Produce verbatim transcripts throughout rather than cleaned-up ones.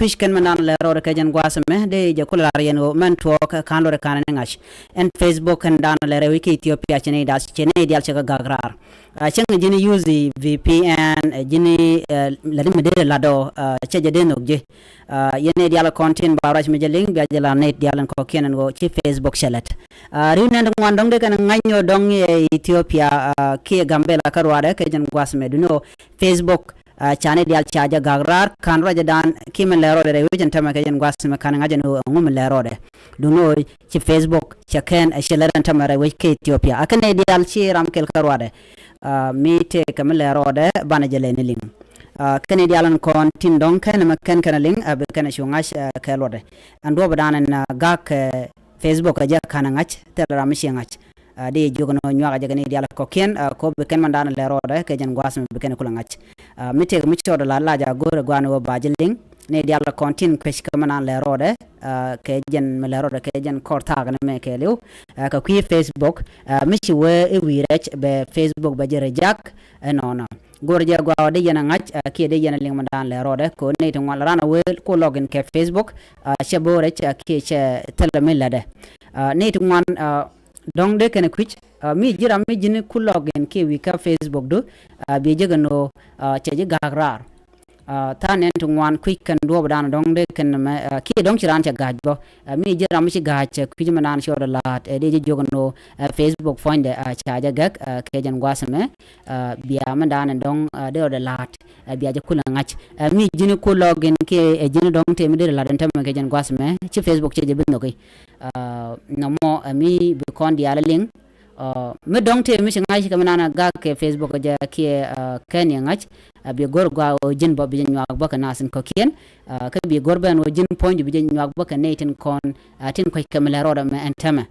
Kui̱c kɛn mɛn dan lɛ rɔɔdɛ kɛ jɛn gua̱a̱th ɛmɛ dee jɛ kulɛ lar yɛn ɣöö mɛn tuɔɔk ka̱n luɔt ɛ ka̱n ni ŋa̱c. Ɛn Facebook kɛn dan lɛ rɛw i̱ kɛ Ethiopia cɛ nɛy diaal, cɛ nɛy diaal cɛ kɛ gak raar. Cäŋ ji̱n use V P N, ji̱n lät mi dee lat ɔ, cɛ jɛ dee nhök ji̱. Yɛn nɛy diaal kɔn tin ba ruac mi jɛ liŋ bia jɛ lar nɛy diaal ɛn kɔ̱kiɛn ɛn ɣöö ci Facebook cɛ lät. Ri̱w nɛn ti ŋuan dɔ̱ŋ dee kɛn ŋa̱c nyɔk dɔ̱ŋ ɛ Ethiopia kiɛ Gambela kä ruaadɛ kɛ jɛn gua̱a̱th ɛmɛ duŋni ɣöö Facebook ca nɛy diaal ca jɛ gak raar ka̱n ruacdan kiɛ mi lɛ rɔɔdɛ rɛy wec ɛn tämɛ kɛ jɛn gua̱a̱th ɛmɛ ka̱n ŋa̱c ɛn ɣöö ɛŋu mi lɛ rɔɔdɛ. Duŋni ɣöö ci Facebook cɛ kɛn ɛ cɛ lät ɛn tämɛ rɛy wec kä Ethiopia. A kɛ nɛy diaal ci ram kɛl kä ruaadɛ. Mi tëëkɛ mi lɛ rɔɔdɛ banɛ jɛ lɛ ni liŋ. Kɛn i̱ diaal ɛn kɔn tin dɔ̱ŋ kɛn ɛmɛ kɛn kɛn liŋ a bi kɛn cu ŋa̱c kɛ luɔtdɛ. Ɛn duɔ̱ɔ̱pdan ɛn gak kɛ Facebook ɛ jɛ ka̱n ɛ ŋa̱c thil ram mi ci ŋa̱c. Di jiök ɛn ɣöö nyuak ɛ jɛ kɛn i̱ diaal kɔ̱kiɛn kɛ ɣöö bi kɛn mɛn da̱a̱n lɛ rɔɔdɛ kɛ jɛn gua̱a̱th ɛmɛ bi kɛn kulɛ ŋa̱c. Mi tëëkɛ mi cɔɔdɛ la lac a go̱o̱rɛ gua̱a̱n ɣöö ba jɛ liŋ. Nɛy diaal kɔn tin kuec kɛ mɛn da̱a̱n lɛ rɔɔdɛ kɛ jɛn mi lɛ rɔɔdɛ kɛ jɛn kɔr thaak ɛn mɛ kɛɛliw kɛ kui̱ Facebook. Mi ci wee i̱ wi̱i̱ rɛc bɛ Facebook bɛ jɛ reject ɛnɔnɔ. Go̱r jɛ gɔaa ɔ dee yɛn a ŋa̱c kiɛ dee yɛn a liŋ mɛn da̱a̱n lɛ rɔɔdɛ kɛ ɣöö nɛy ti ŋuan la ran a wee ku login kɛ Facebook. Cɛ bo̱o̱r rɛc kiɛ cɛ thilɛ mi lätdɛ. Nɛy ti ŋuan dɔ̱ŋ dee kɛn kui̱c mi ji̱ ram mi ji̱n ku login kiɛ wi̱i̱ kä Facebook du. Biɛ jek ɛn ɣöö cɛ ji̱ ga̱a̱k raar. Tha̱a̱ŋ nɛn ti ŋuan kui̱c kɛn duɔ̱ɔ̱pdan dɔ̱ŋ dee kɛn mɛ kiɛ dɔ̱ŋ ci raan cɛ ga̱a̱c bä. Mi ji̱ ram mi ci ga̱a̱c kui̱c mɛn da̱a̱n cɔɔdɛ la̱a̱t ɛ dee ji̱ jiök ɛn ɣöö Facebook puɔ̱nydɛ ca jɛ gäk kɛ jɛn gua̱a̱th ɛmɛ. Bia mɛn da̱a̱n ɛn dɔ̱ŋ dee rɔɔdɛ la̱a̱t bia jɛ kulɛ ŋa̱c. Mi ji̱n ku login kiɛ ɛ ji̱n dɔ̱ŋ tëë mi dee rɛ la̱a̱t ɛn tämɛ kɛ jɛn gua̱a̱th ɛmɛ ci Facebook cɛ jɛ bi nhök i̱. Nɔmɔ mi bi kɔn diaal liŋ. Mi dɔ̱ŋ tëë mi ci ŋa̱c kɛ mi naan a gak kɛ Facebook jɛ kiɛ kɛn yɛ ŋa̱c. Bi go̱r gɔaa ɣöö ji̱n bä bi jɛ nyuak bä kɛ naath in kɔ̱kiɛn. Kä bi go̱r bɛn ɣöö ji̱n puɔ̱ny bi jɛ nyuak bä kɛ nɛy tin kɔn tin kuec kɛ mi lɛ rɔɔdɛ mɛ ɛn tɛmɛ.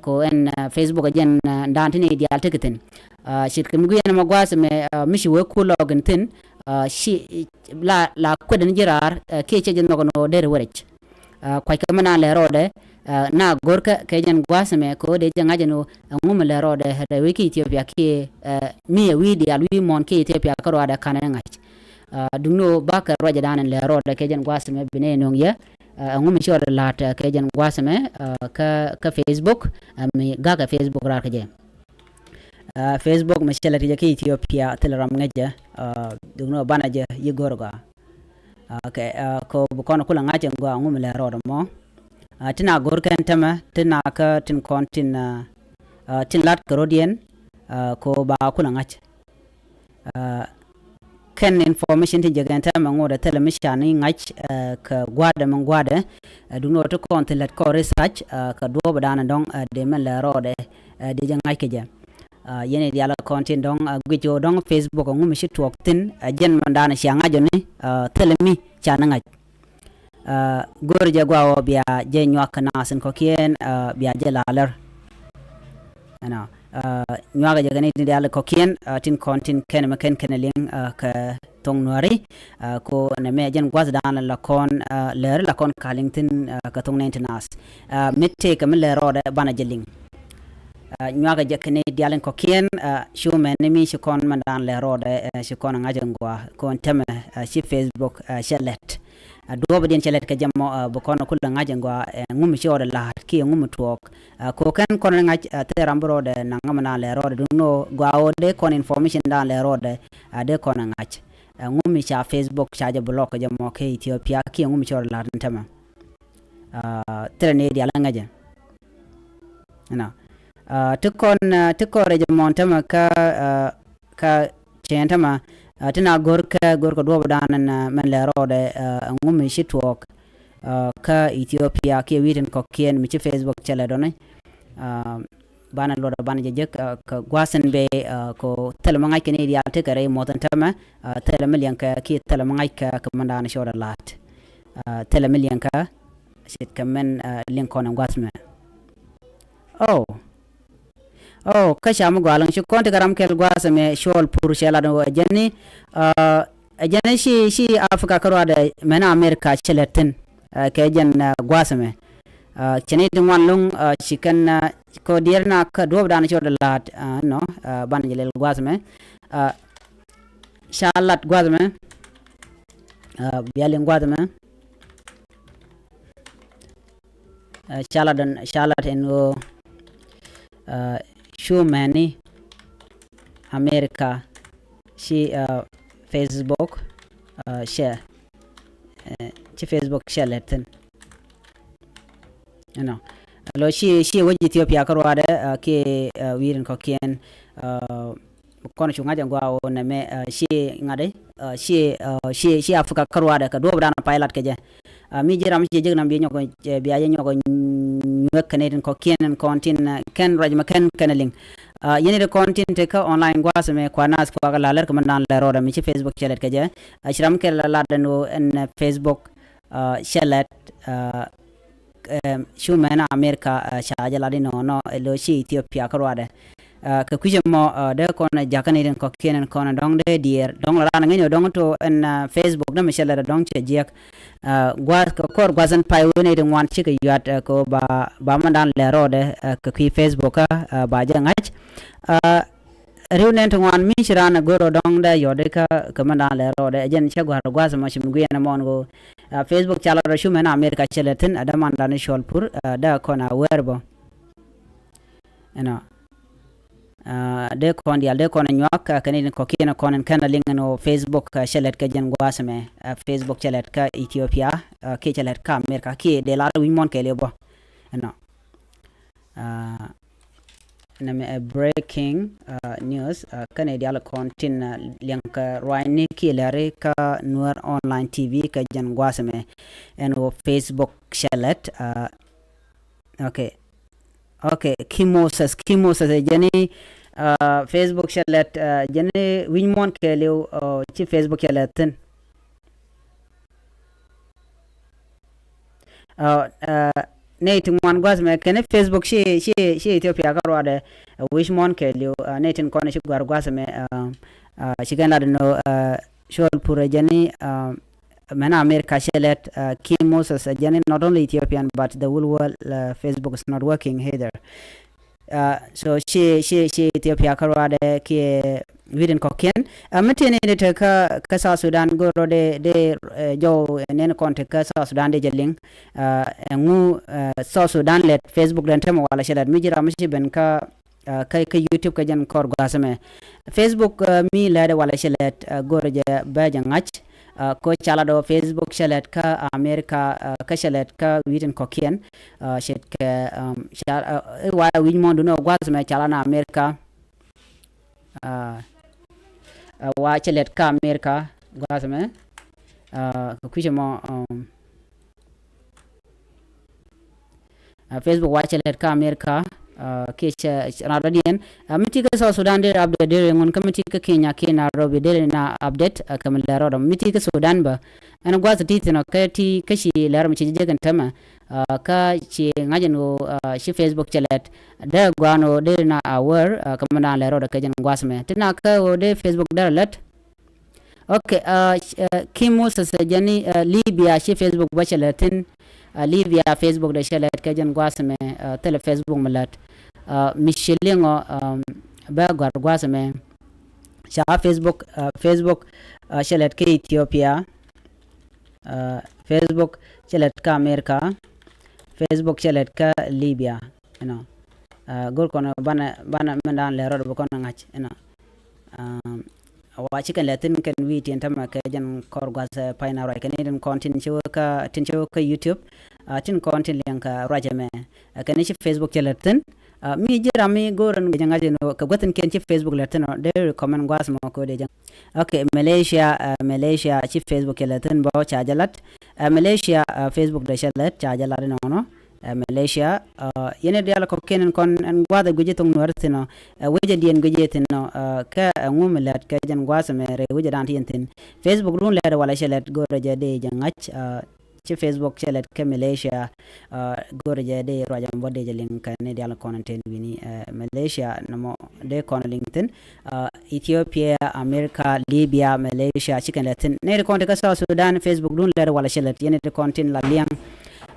Ko ɛn Facebook jɛn daan tin i̱ diaal tekɛ thi̱n. Ce̱tkɛ mi guiɛn ɛmɛ gua̱a̱th ɛmɛ mi ci wee ku login thi̱n. Ci la la kuɛt ɛn ji̱ raar kiɛ cɛ jɛ nhɔk ɛn ɣöö derɛ wä rɛc. Kuackɛ mi naan lɛ rɔɔdɛ na go̱rkä kɛ jɛn gua̱a̱th ɛmɛ kɛ ɣöö dee jɛ ŋa̱c ɛn ɣöö ɛŋu mi lɛ rɔɔdɛ rɛy wec kä Ethiopia kiɛ mi ɛ wi̱i̱ diaal wi̱i̱ muɔ̱ɔ̱n kiɛ Ethiopia kä ruaadɛ ka̱n ɛn ŋa̱c. Duŋni ɣöö bakɛ ruacɛ daan ɛn lɛ rɔɔdɛ kɛ jɛn gua̱a̱th ɛmɛ bi nɛ nöŋ yɛ ɛŋu mi ci rɔɔdɛ la̱a̱t kɛ jɛn gua̱a̱th ɛmɛ kä kä Facebook. Mi ga̱kɛ Facebook raar kɛ jɛ. Facebook mi cɛ lɛ ti jɛ kä Ethiopia thil ram ŋäcɛ. Duŋni ɣöö banɛ jɛ yi go̱r gɔaa. Kɛ ko bi kɔn kulɛ ŋa̱c ɛn gɔaa ɛŋu mi lɛ rɔɔdɛ mɔ. Tin a go̱r kɛn tämɛ tin a kä tin kɔn tin tin lat kɛ rɔ̱diɛn. Ko ba kulɛ ŋa̱c. Kɛn information tin jɛ kɛn tämɛ ŋot ɛ thilɛ mi ca ni ŋa̱c kɛ gua̱dɛ mi gua̱dɛ. Duŋni ɣöö ti kɔn thi lät kɔn research kɛ duɔ̱ɔ̱pdan dɔ̱ŋ dee mɛn lɛ rɔɔdɛ dee jɛ ŋa̱c kɛ jɛ. Yɛn i̱ diaal kɔn tin dɔ̱ŋ guic ɣöö dɔ̱ŋ Facebook ɛŋu mi ci tuɔɔk thi̱n jɛn mɛn da̱a̱n cia ŋa̱c ɔni thilɛ mi ca ni ŋa̱c. Go̱o̱r jɛ gua̱a̱ ɣöö bia jɛ nyuak kɛ naath in kɔ̱kiɛn bia jɛ la̱a̱lär. Ɛnɔ nyuakɛ jɛ kɛ ni diaal kɔ̱kiɛn tin kɔn tin kɛn mɛ kɛn kɛn liŋ kɛ thoŋ nuääri. Ko nɛ mɛ jɛn gua̱thdan la kɔn lɛr la kɔn ka liŋ thi̱n kɛ thoŋ nɛn ti naath. Mi tëëkɛ mi lɛr rɔɔdɛ banɛ jɛ liŋ. Nyuakɛ jɛ kɛ ni diaal in kɔ̱kiɛn. Cu mɛn ni mi ci kɔn mɛn daan lɛr rɔɔdɛ ci kɔn ŋa̱c in gɔaa kɔn tämɛ ci Facebook cɛ lɛt. Duɔ̱ɔ̱pdiɛn cɛ lɛt kɛ jɛ mɔ bi kɔn kulɛ ŋa̱c in gɔaa ɛŋu mi ci rɔɔdɛ la̱a̱t kiɛ ɛŋu mi tuɔɔk. Ko kɛn kɔn ŋa̱c thil ram bi rɔɔdɛ naŋ mɛn daan lɛr rɔɔdɛ duŋni ɣöö gɔaa ɣöö dee kɔn information daan lɛr rɔɔdɛ dee kɔn ŋa̱c. Ɛŋu mi ca Facebook ca jɛ block kɛ jɛ mɔ kɛ Ethiopia kiɛ ɛŋu mi ci rɔɔdɛ la̱a̱t in tämɛ. Thilɛ ni diaal ŋäcɛ. Ɛnɔ ti kɔn ti kɔn rɛc mɔn tämɛ kä kä cɛn tämɛ. Ti na go̱r kɛ go̱r kɛ duɔ̱ɔ̱pdan ɛn mɛn lɛ rɔɔdɛ ɛŋu mi ci tuɔɔk kä Ethiopia kiɛ wi̱i̱ tin kɔ̱kiɛn mi ci Facebook cɛ lɛ dɔni. Banɛ luɔt banɛ jɛ jek kɛ gua̱a̱th in bɛ kɛ thilɛ mi ŋa̱c kɛ ni diaal tekɛ rɛy muɔth in tämɛ. Thilɛ mi liɛŋkɛ kiɛ thilɛ mi ŋa̱c kɛ kɛ mɛn da̱a̱n cɔɔdɛ la̱a̱t. Thilɛ mi liɛŋkɛ ce̱tkɛ mɛn liŋ kɔn in gua̱a̱th mɛ. Oh. Oh, kä ca mi gɔaa liŋ ci kɔn ti kɛ ram kɛl gua̱a̱th ɛmɛ cuɔl pur cɛ lat ɛ jɛn ni ɛ jɛn ni ci ci Africa kä ruaadɛ mɛn America cɛ lɛ thi̱n. Kɛ jɛn gua̱a̱th ɛmɛ cɛ ni ti ŋuan lo̱ŋ ci kɛn kɔ diɛɛr na kä duɔ̱ɔ̱pdan cɛ rɔ la̱a̱t nɔ. Banɛ jɛ lɛl gua̱a̱th ɛmɛ ca lat gua̱a̱th ɛmɛ. Bia liŋ gua̱a̱th ɛmɛ. Ɛ, ca lat ɛn, ca lat ɛn ɣöö, ɛ, cu mɛni America ci, ɛ, Facebook, ɛ, cɛ, ɛ, ci Facebook cɛ lɛt thi̱n. Ɛnɔ. Lo ci, ci wec Ethiopia kä ruaadɛ, ɛ, kiɛ, ɛ, wi̱i̱ tin kɔ̱kiɛn, ɛ, kɔn cu ŋa̱c ɛn gua̱a̱ ɣöö nɛmɛ, ɛ, ci ŋa̱t i̱, ɛ, ci, ɛ, ci, ci Africa kä ruaadɛ kɛ duɔ̱ɔ̱p dan pay lat kɛ jɛ. Ɛ, mi ji̱ ram ci jek nam bi nyɔk, ɛ, bia jɛ nyɔk nyuek kɛ nɛy tin kɔ̱kiɛn ɛn kɔn tin, ɛ, kɛn ruac mɛ kɛn kɛn liŋ. Ɛ, yɛn i̱ ti kɔn tin te kä online gua̱a̱th mɛ kua naath kua kɛ la̱r lɛr kɛ mɛn dan lɛ rɔɔdɛ mi ci Facebook cɛ lɛt kɛ jɛ. Ɛ, ci ram kɛ la lat ɛn ɣöö ɛn, ɛ, Facebook, ɛ, cɛ lɛt, ɛ, cu mɛn America, ɛ, ca jɛ lat inɔnɔ, ɛ, lo ci Ethiopia kä ruaadɛ. Ɛ, kɛ kui̱cɛ mɔ, ɛ, dee kɔn ɛ jakä ni tin kɔ̱kiɛn ɛn kɔn ɛ dɔ̱ŋ dee diɛɛr. Dɔ̱ŋ la raan ŋäcnɛ dɔ̱ŋ to ɛn, ɛ, Facebook dee mi cɛ lɛt ɛ dɔ̱ŋ cɛ jiɛk. Ɛ, gua̱th kɛ kɔr gua̱th ɛn pay wen ni ti ŋuan cikɛ yuat, ɛ, kɛ ba, ba mɛn dan lɛ rɔɔdɛ, ɛ, kɛ kui̱ Facebook kä, ɛ, ba jɛ ŋa̱c. Ɛ, riw nɛn ti ŋuan mi ci raan ɛ go̱r ɔ dɔ̱ŋ dee yɔt ikä kɛ mɛn dan lɛ rɔɔdɛ. Ɛ jɛn cɛ gua̱r gua̱th ɛmɔ ci mi guiɛn ɛmɔn ɣöö, ɛ, Facebook ca lat ɔ cu mɛn America cɛ lɛt thi̱n, ɛ, dee man dan i̱ cuɔl pur, ɛ, dee kɔn a wɛɛr bä. Ɛnɔ. Ɛ, dee kɔn diaal dee kɔn nyuak, ɛ, kɛn in kɔ̱kiɛn kɔn in kɛn a liŋ ɛn ɣöö Facebook, ɛ, cɛ lɛt kä jɛn gua̱a̱th ɛmɛ, ɛ, Facebook cɛ lɛt kä Ethiopia, ɛ, kiɛ cɛ lɛt kä America, kiɛ dee lar wi̱c muɔ̱n kɛɛliw bä. Ɛnɔ. Ɛ, nɛmɛ ɛ breaking, ɛ, news, ɛ, kɛn in diaal kɔn tin, ɛ, liɛŋ kɛ ruanyni kiɛ lɛri kä Nuer Online T V kɛ jɛn gua̱a̱th ɛmɛ. Ɛn ɣöö Facebook cɛ lɛt, ɛ, Okay. Okay, Kim Moses, Kim Moses, ɛ jɛn i̱, ɛ, Facebook cɛ lɛt, ɛ, jɛn i̱ wi̱c muɔ̱ɔ̱n kɛɛliw, ɛ, ci Facebook cɛ lɛt thi̱n. Ɛ, ɛ, nɛy ti ŋuan gua̱th mɛ kɛn i̱ Facebook ci, ci, ci Ethiopia kä ruaadɛ, ɛ, wi̱c muɔ̱ɔ̱n kɛɛliw, ɛ, nɛy tin kɔn ci gua̱r gua̱th mɛ, ɛ, ɛ, ci kɛn lat inɔ, ɛ, cuɔl pur ɛ jɛn i̱, ɛ, mɛn America cɛ lɛt, ɛ, Kim Moses, ɛ jɛn i̱ not only Ethiopian but the whole world, ɛ, Facebook is not working either. Ɛ, so ci, ci, ci Ethiopia kä ruaadɛ kiɛ wi̱i̱ tin kɔ̱kiɛn. Ɛ, mi ti ni di te kä, kä South Sudan go̱r rɔ dee, dee, ɛ, jɔw nɛn kɔn te kä South Sudan dee jɛ liŋ. Ɛ, ɛŋu, ɛ, South Sudan lɛt Facebook den te mɔ wala cɛ lɛt mi ji̱ ram mi ci ben kä ɛ, kä, kä YouTube kä jɛn kɔr gua̱a̱th ɛmɛ. Facebook, ɛ, mi lɛt walɛ cɛ lɛt, ɛ, go̱rɛ jɛ bɛ jɛ ŋa̱c. Ɛ, ko ca lat ɔ Facebook cɛ lɛt kä America, ɛ, kä cɛ lɛt kä wi̱i̱ tin kɔ̱kiɛn. Ɛ, ce̱tkɛ, ɛm, ca, ɛ, ɛ, wa wi̱c muɔ̱ɔ̱n duni ɔ gua̱a̱th ɛmɛ ca lat ni America. Ɛ, ɛ, wa cɛ lɛt kä America gua̱a̱th ɛmɛ. Ɛ, kɛ kui̱cɛ mɔ, ɛm, Ɛ, Facebook wa cɛ lɛt kä America, ɛ, kiɛ cɛ ran rɔ̱diɛn. Ɛ, mi ti kä South Sudan deri update deri ŋun kä mi ti kä Kenya kiɛ Nairobi deri na update, ɛ, kɛ mi lɛ rɔ̱dɔ. Mi ti kä Sudan bä. Ɛn gua̱th ti thi̱n ɔ kä ti kä ci lɛ rɔ̱ mi ci jek ɛn tämɛ. Ɛ, kä ci ŋa̱c ɛn ɣöö, ɛ, ci Facebook cɛ lɛt. Dee gua̱a̱n ɣöö deri na aware, ɛ, kɛ mi dan lɛ rɔ̱dɔ kɛ jɛn gua̱th mɛ. Ti na kä ɣöö dee Facebook dee lɛt. Ok, ɛ, ɛ, Kim Moses, ɛ, jɛn i̱, ɛ, Libya ci Facebook bä cɛ lɛt thi̱n. Ɛ, Libya Facebook dee cɛ lɛt kɛ jɛn gua̱a̱th ɛmɛ, ɛ, thilɛ Facebook mi lät. Ɛ, mi ci liŋ ɔ, ɛm, bä gɔ̱a̱r gua̱a̱th ɛmɛ. Ca Facebook, ɛ, Facebook, ɛ, cɛ lɛt kä Ethiopia. Ɛ, Facebook cɛ lɛt kä America. Facebook cɛ lɛt kä Libya. You know. Ɛ, go̱r kɔn banɛ, banɛ mɛn dan lɛ rɔ̱dɔ bi kɔn ŋa̱c, you know. Ɛm, wa ci kɛn lɛ thi̱n kɛn wi̱i̱ tin tämɛ kɛ jɛn kɔr gua̱th, ɛ, pay na ruac kɛn tin kɔn tin ci wä kä, tin ci wä kä YouTube. Ɛ, tin kɔn tin liɛŋ kä ruac ɛmɛ. Ɛ, kɛn ci Facebook cɛ lɛ thi̱n. Ɛ, mi ji̱ ram mi go̱r ɛn kɛ jɛ ŋa̱c ɛn ɣöö kɛ gua̱th tin kɛn ci Facebook lɛ thi̱n ɔ, dee recommend gua̱th mɔ kɛ wä dee jɛ. Ok, Malaysia, ɛ, Malaysia ci Facebook cɛ lɛ thi̱n bä ca jɛ lat. Ɛ, Malaysia, ɛ, Facebook dee cɛ lɛ ca jɛ lat inɔnɔ. Ɛ, Malaysia, ɛ, yɛn i̱ diaal kɔ̱kiɛn ɛn kɔn ɛn gua̱a̱th ɛ guic i̱ thok Nuäär thi̱n ɔ, ɛ, wecɛ diɛn guic i̱ thi̱n ɔ, ɛ, kä ɛŋu mi lät kɛ jɛn gua̱a̱th ɛmɛ rɛy wecɛ dan ti yɛn thi̱n. Facebook dun lɛt walɛ cɛ lɛt go̱rɛ jɛ dee jɛ ŋa̱c, ɛ, ci Facebook cɛ lɛt kä Malaysia, ɛ, go̱rɛ jɛ dee ruac ɛmɔ bä dee jɛ liŋ kɛ ni diaal kɔn ɛn ten wi̱ni, ɛ, Malaysia nɔmɔ dee kɔn liŋ thi̱n. Ɛ, Ethiopia, America, Libya, Malaysia, ci kɛn lɛ thi̱n. Nɛy ti kɔn ti kä South Sudan, Facebook dun lɛt walɛ cɛ lɛt, yɛn ti kɔn tin la liɛŋ.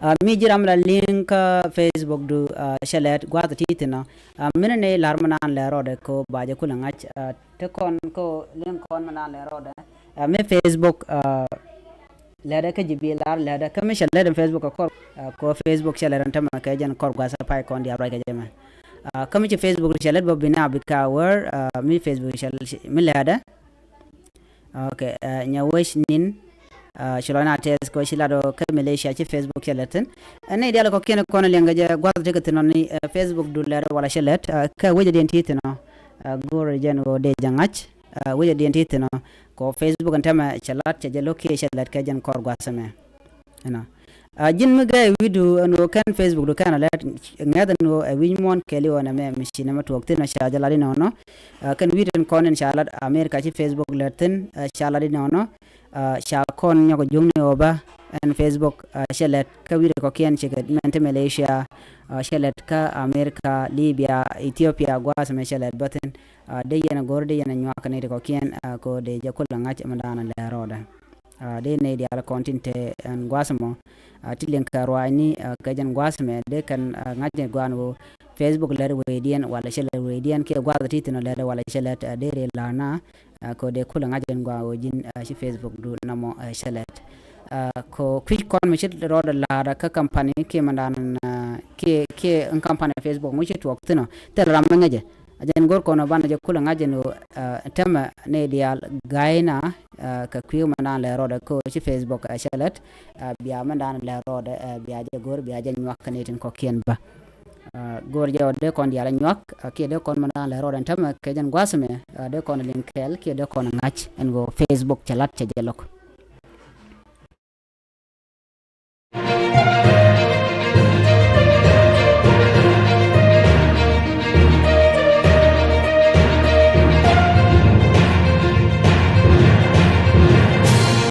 Ɛ, mi ji̱ ram la liɛŋ kä Facebook du, ɛ, cɛ lɛt gua̱a̱th ti thi̱n ɔ. Ɛ, min ni lar mi naan lɛ rɔɔdɛ ko ba jɛ kulɛ ŋa̱c, ɛ, ti kɔn ko liɛŋ kɔn mi naan lɛ rɔɔdɛ. Ɛ, mi Facebook, ɛ, lɛtdɛ kä ji̱ bi lar lɛtdɛ kä mi cɛ lɛt in Facebook ɛ kɔr. Ko Facebook cɛ lät ɛn tämɛ kɛ jɛn kɔr gua̱th pay kɔn diaal ruac kɛ jɛ mɛ. Kä mi ci Facebook cɛ lät bä bi na bi ka wär mi Facebook cɛ mi lɛ̈dɛ. Ok, nyɛ wec nin ci lɔc na tɛth kɛ wec ci lat ɔ kä Malaysia ci Facebook cɛ lät thin. Ɛn ni diaal kɔkiɛn kɔn liɛŋ kɛ jɛ gua̱th tekɛ thin ɔ ni Facebook du lɛt wala cɛ lät kɛ wec diɛn ti thin ɔ. Go̱r jɛn ɣöö dee jɛ ŋa̱c wec diɛn ti thin ɔ. Kɔ Facebook ɛn tämɛ cɛ lat cɛ jɛ lo̱k kiɛ cɛ lät kɛ jɛn kɔr gua̱th ɛmɛ. Ɛnɔ. Ji̱n mi gɛɛ wi̱cdu ɛn ɣöö kɛn Facebook du kɛn a lät ŋɛth ɛn ɣöö ɛ wi̱c muɔ̱ɔ̱n kɛɛliw ɛn ɛmɛ mi ci nɛmɛ tuɔɔk thi̱n ɔ ca jɛ lat inɔnɔ. Kɛn wi̱cdu ɛn kɔn in ca lat America ci Facebook lät thi̱n ca lat inɔnɔ. Ca kɔn nyɔk juŋni ɣöö bä ɛn Facebook cɛ lät kä wi̱cdu kɔkiɛn cikɛ mɛn ti Malaysia. Cɛ lät kä America, Libya, Ethiopia gua̱a̱th mɛ cɛ lät bä thi̱n. Dee yɛn a go̱r dee yɛn a nyuak ni ti kɔkiɛn ko dee jɛ kulɛ ŋa̱c mɛ da̱a̱n a lɛ rɔɔdɛ. Dee nɛy diaal kɔn tin te ɛn gua̱th mɔ ti liŋ kɛ ruaacni kɛ jɛn gua̱th mɛ dee kɛn ŋa̱c ni gua̱a̱n ɣöö Facebook lɛt wecdiɛn wala cɛ lɛt wecdiɛn kiɛ gua̱th ti thin ɔ lɛt wala cɛ lɛt dee rëë la̱a̱na. Ko dee kulɛ ŋa̱c in gua̱a̱n ɣöö ji̱n ci Facebook du namɔ cɛ lɛt. Ko kui̱c kɔn mi ci rɔɔdɛ la̱a̱t kä kampani kiɛ mɛndan kiɛ kiɛ in kampani Facebook mi ci tuɔɔk thin ɔ thil ram mi ŋäcɛ. A jɛn go̱r kɔn ɔ banɛ jɛ kulɛ ŋa̱c in ɣöö tämɛ ni diaal ga̱yna kɛ kui̱ mɛndan lɛ rɔɔdɛ ko ci Facebook cɛ lɛt. Bia mɛndan lɛ rɔɔdɛ bia jɛ go̱r bia jɛ nyuak kɛ ni tin kɔkiɛn bä. Go̱r jɛ ɔ dee kɔn diaal nyuak kiɛ dee kɔn mɛndan lɛ rɔɔdɛ tämɛ kɛ jɛn gua̱th mɛ dee kɔn liŋ kɛɛl kiɛ dee kɔn ŋa̱c ɛn ɣöö Facebook cɛ lat cɛ jɛ lo̱k.